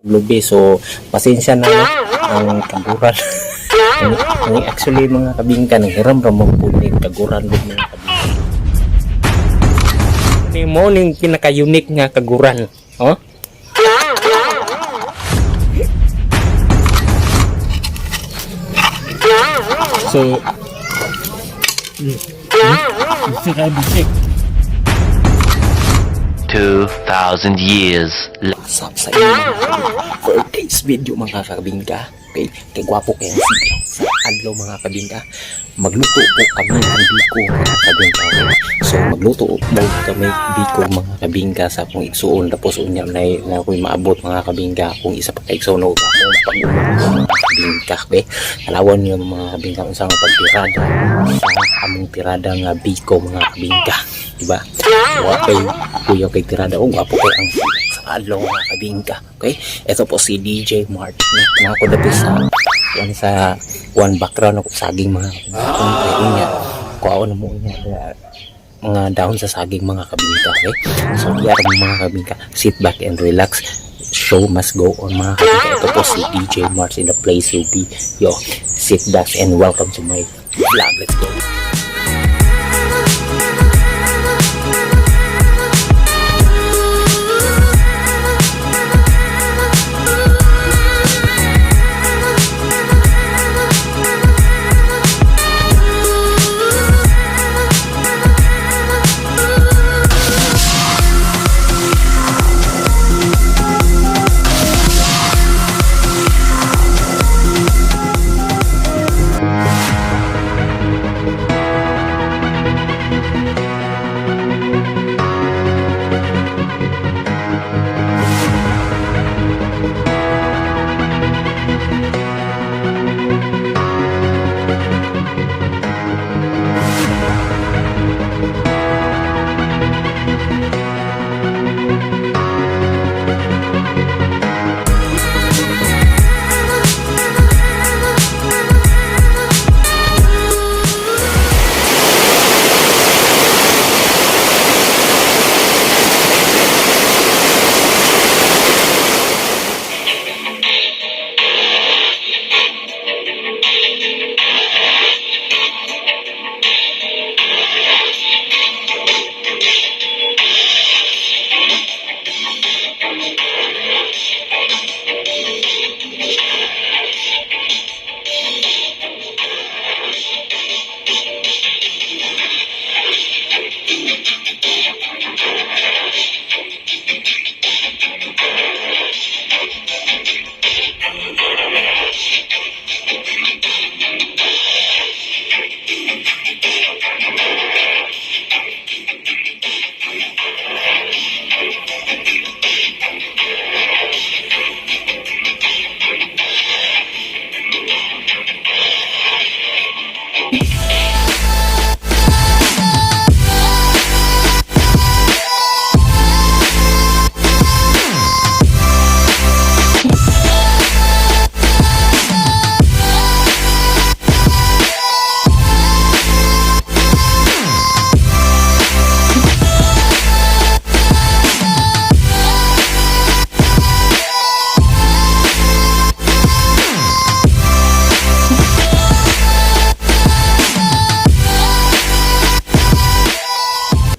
Lubi, so pasensya na, no, ang kaguran. Ang actually, mga kabingka, nang hiram ra mo pud ni kaguran gud, mga kabingka. Ni mo ning pinaka-unique nga kaguran, oh. So bisik ay bisik. 2,000 years later. What's up sa inyo, mga kabingka? For today's video, mga kabingka, okay, kay gwapo kay ang sigaw sa adlaw, mga kabingka. Magluto po kami ng biko, mga kabingka, okay? So magluto po kami biko, mga kabingka, sa akong igsuon. Tapos unya na ako'y maabot, mga kabingka, kung isa pa ka igsuon o akong pag-uman, mga kabingka, okay? Talawan niyo, mga kabingka, unsa ang pagtirada sa among tirada nga biko, mga kabingka, diba? Wa kay kuya kay tirada o gwapo kay ang sa adlaw, mga kabingka, okay? Ito po si DJ March na nako dapit sa one sa one background ako saging, mga kabingka. Kay unya kuhaon na mo unya mga dahon sa saging, mga kabingka, okay? So diya ra, mga kabingka, sit back and relax. Show must go on, mga kabingka. Ito po si DJ March in the place to be. Yo, sit back and welcome to my vlog. Let's go.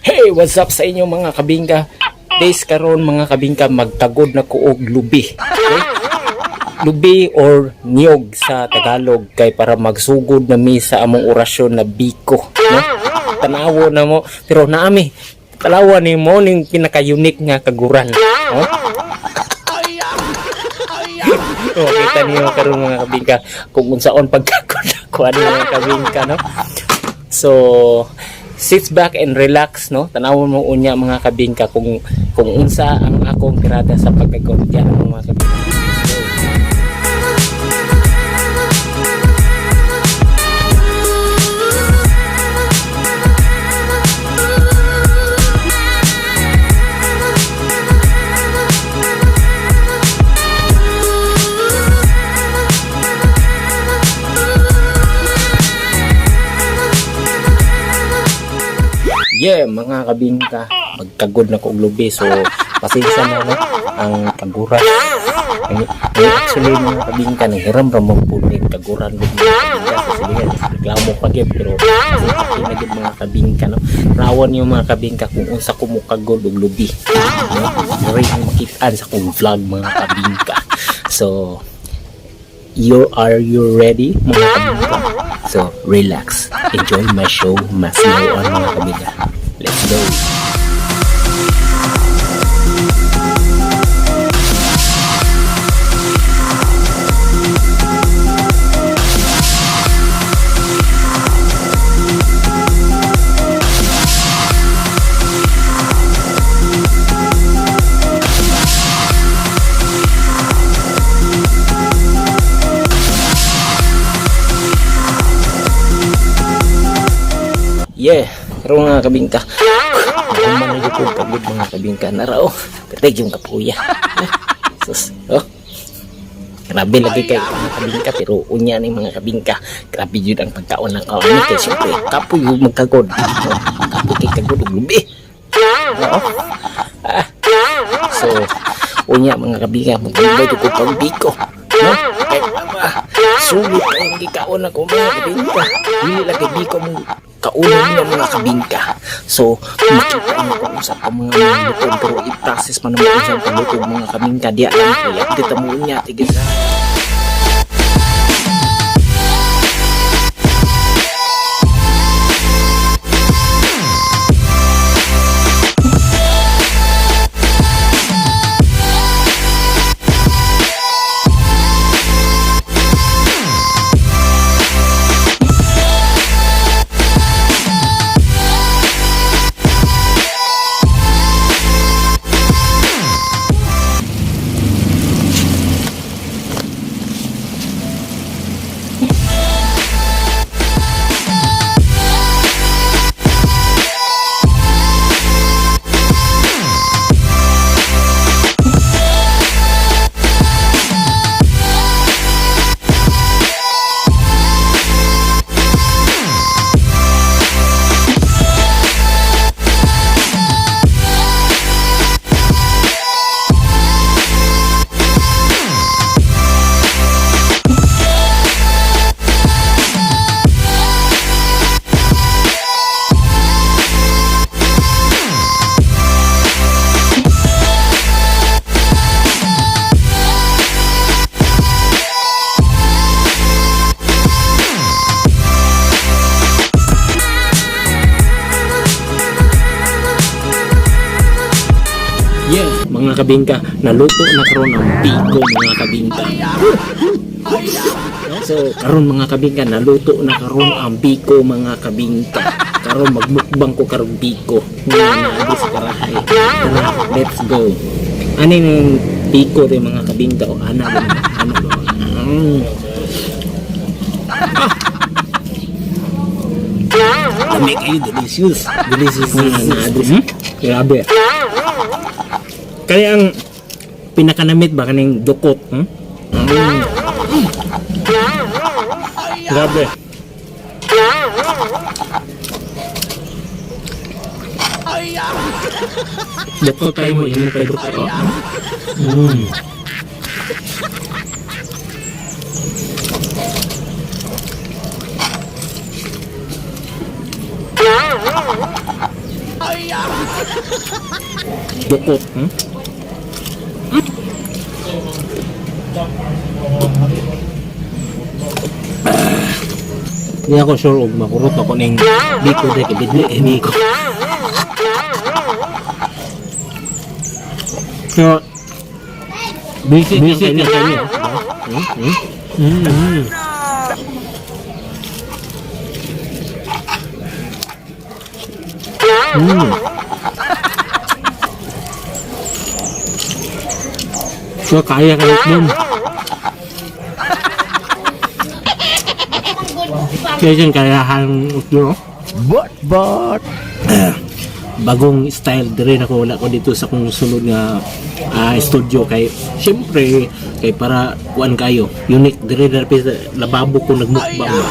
Hey, what's up sa inyo, mga kabingka? Days karon, mga kabingka, magtagod na ko og lubi. Okay? Lubi or niyog sa Tagalog kay para magsugod na mi sa among orasyon na biko, no? Tanawo na mo, pero naami tanawa ni mo ning pinaka-unique nga kaguran, no? Oh, kita niyo karon, mga kabingka, kung unsaon pagkagod ako ani, mga kabingka, no? So, sit back and relax, no? Tanawon mo unya, mga kabingka, kung unsa ang akong tirada sa pagkagod diyan, mga kabingka. Let's go. Yeah, mga kabingka, magkagod na ko og lubi. So, pasensya na, no, ang kaguran. Actually mga kabingka, nanghiram ra man pud ni kaguran gud mga kabingka sa silingan. Reklamo pa gyud pero apil na gyud mga kabingka, no. Rawon yung mga kabingka kung unsa ko mokagod og lubi. No? Diri ang makitaan sa akong vlog mga kabingka. So, you are you ready mga kabingka? So, relax. Enjoy my show, Masilaw on mga kabingka. Let's go! Yeah, karon mga kabingka. Human na jud ko pagod mga kabingka na raw. Patay yung kapuya. Sus, oh. Grabe lagi kay mga kabingka pero unya ni mga kabingka. Grabe jud ang pagkaon ng kaon ni kay syempre kapoy yung magkagod. Oh, kapoy kay kagod og lubi. Oo. Ah. So, unya mga kabingka, magtibay ko pang biko. No? Kay ama, sulit ang gikaon ako mga kabingka. Dili lang kay biko mong kaunan niya mga kabingka. So, makita mo kung sa pa mga lutong pero i-process man naman sa paglutong mga kabingka. Diya lang ko, i-update mo unya, tigil sa. Yeah, mga kabingka, naluto na karon ang biko mga kabingka. So, karon mga kabingka, naluto na karon ang biko mga kabingka. Karon magmukbang ko karon biko. Nga naadi sa karahay. Tara, let's go. Ano yung biko rin mga kabingka o ana ba? Ano ba? Mm. Ah! Lami kayo, delicious. Delicious. Nga naadi sa Hmm? Grabe. Kaya ang pinakanamit ba kaning dukot? Hmm? Mm. Grabe. Dukot tayo mo, yun kay dukot. Oh. Mm. Dukot. Hmm? Hindi ako sure og makurot ako ning biko de kay bidli eh biko. So, basic basic na kayo. Hmm? Mm. Mm. So, kaya ka dun. Kaya dyan, kayahan utlo. But, but. Bagong style dire ako, wala ko dito sa kung sulod nga studio kay syempre kay para kuan kayo unique dire na sa lababo ko nagmukbang ba.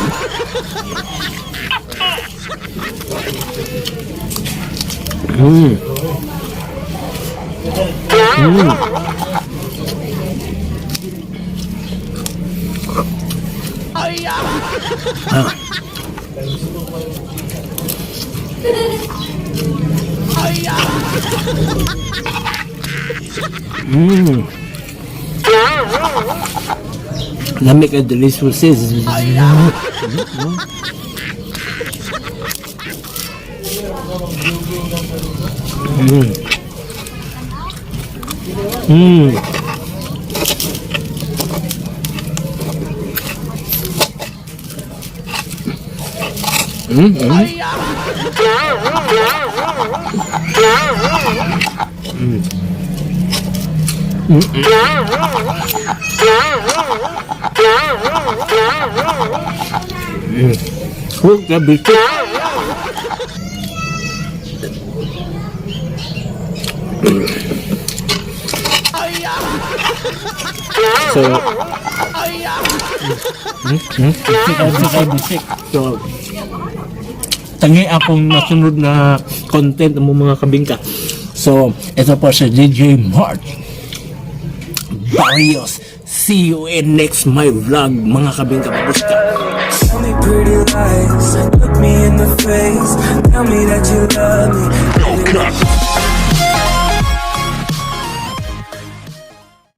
Mm. Mm. Ah. Lami kay, delicious sis. Oh, grabe ito. So, bisik, bisik, bisik. So, tangi akong nasunod na content mo, mga kabingka. So, ito po si DJ March Barrios. See you in next my vlog, mga kabingka. Babushka. Tell me pretty lies, look me in the face. Tell me that you love me.